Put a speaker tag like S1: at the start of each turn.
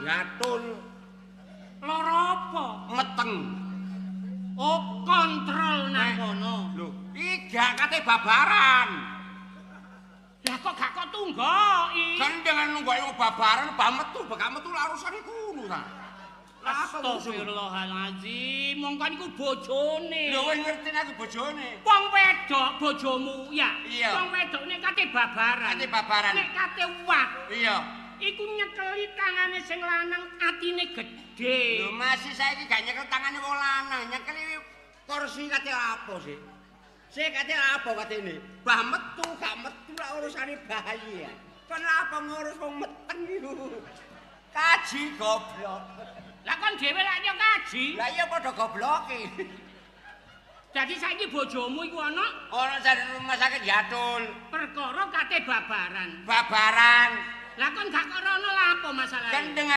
S1: Gatul.
S2: Lara apa?
S1: Meteng.
S2: Oh, kontrol nang kono.
S1: Lho, iki gak kate babaran.
S2: Lah kok gak kok tunggoki?
S1: Gendeng nunggoki wong babaran bah metu, bah gak metu lak urusane kuno ta. Lah apa urusan?
S2: Astagfirullahalazim, mongko niku bojone.
S1: Lho wis ngerti aku bojone.
S2: Wong wedok bojomu ya.
S1: Iya.
S2: Wong wedok nek kate babaran.
S1: Kate babaran.
S2: Nek kate wak.
S1: Iya.
S2: Iku nyekeli tangane sing lanang atine gedhe.
S1: Lho masih saiki gak nyekel tangane wong lanang, nyekeli kursi kate apa sih? Sik kate apa katene? Bah metu gak metu lak urusane bayi ya. Kon apa ngurus wong meteng iku? Kaji goblok.
S2: Lah kon dhewe lak yo kaji.
S1: Lah iya padha gobloke.
S2: Dadi saiki bojomu iku ana
S1: Ana sak rumah sakit Yatul.
S2: Perkara kate babaran.
S1: Babaran.
S2: Lah kon gak kok rono lha apa masalahe?
S1: Gendeng.